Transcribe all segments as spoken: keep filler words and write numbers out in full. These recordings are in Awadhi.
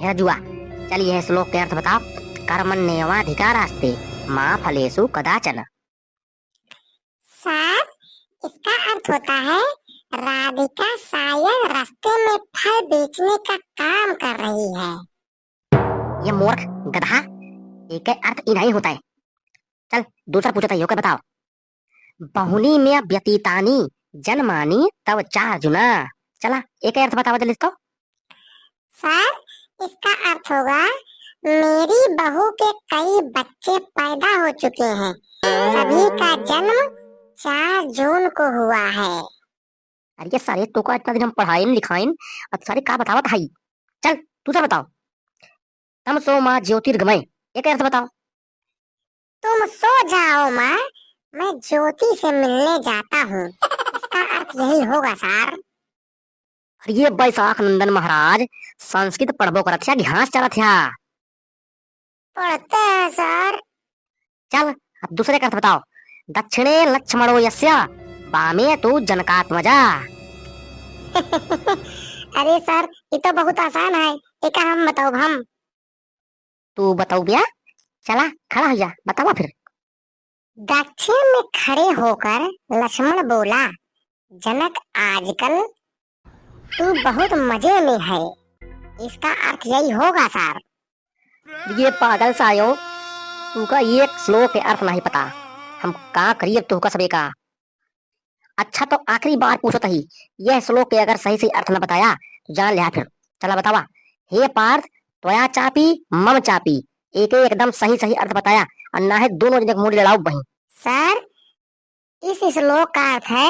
हे रजुआ, चल यह श्लोक के अर्थ बताओ। कर्मण्येवाधिकारस्ते मा फलेषु कदाचन। सर, इसका अर्थ होता है, राधिका शायद रास्ते में फल बेचने का काम कर रही है। ये मूर्ख गधा, एक अर्थ ही नहीं होता है। चल, दूसरा पूछो, तइयो के बताओ। बहूनि मे व्यतीतानि जन्मानि तव चार्जुन। चला, एक अर्थ बतावा जल्दी तो। सर, इसका अर्थ होगा, मेरी बहू के कई बच्चे पैदा हो चुके हैं, सभी का जन्म चार जून को हुआ है। अरे सारे, तोका इतना दिन हम पढ़ाइन लिखाइन, अब सारे का बतावत हई। चल, दूसरा बताओ। तमसो मा ज्योतिर्गमय, एक अर्थ बताओ। तुम सो जाओ माँ, मैं ज्योति से मिलने जाता हूँ। इसका अर्थ यही होगा सर। अरे ये बैसाख नंदन महाराज, संस्कृत पढ़बो करत ह्या कि घास चरत ह्या? पढ़ते हैं सर। चल, अब दूसरे का अर्थ बताओ। दक्षिणे लक्ष्मणो यस्य, वामे तु जनकात्मजा। अरे सर, ये तो बहुत आसान है, एका हम बताउब हम। तू बताउब्या? चला, खड़ा हो जा, बतावा फिर। दक्षिण में खड़े होकर लक्ष्मण बोला, जनक, आजकल तू बहुत मजे में है। इसका अर्थ यही होगा सर। ये पागल सायो, तूका एक श्लोक के अर्थ नहीं पता। हम का करिए अब तोहका सबे का। अच्छा, तो आखिरी बार पूछत ही, यह श्लोक के अगर सही सही अर्थ न बताया तो जान लिया फिर। चला बतावा। हे पार्थ, त्वया चापि मम चापि, एके एकदम सही सही अर्थ बताया, और ना है दोनों जने के मूड़ी लड़ाउब बही। सर, इस श्लोक का अर्थ है,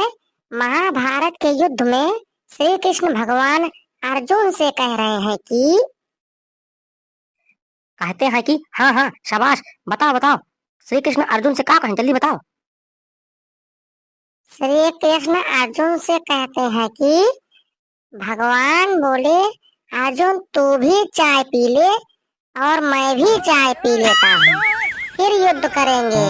महाभारत के युद्ध में श्री कृष्ण भगवान अर्जुन से कह रहे हैं कि कहते हैं कि, हाँ, हाँ, शाबाश, बताओ, बताओ, श्री कृष्ण अर्जुन से का कहें, जल्दी बताओ। श्री कृष्ण अर्जुन से कहते हैं कि भगवान बोले, अर्जुन, तू भी चाय पी ले और मैं भी चाय पी लेता हूँ, फिर युद्ध करेंगे।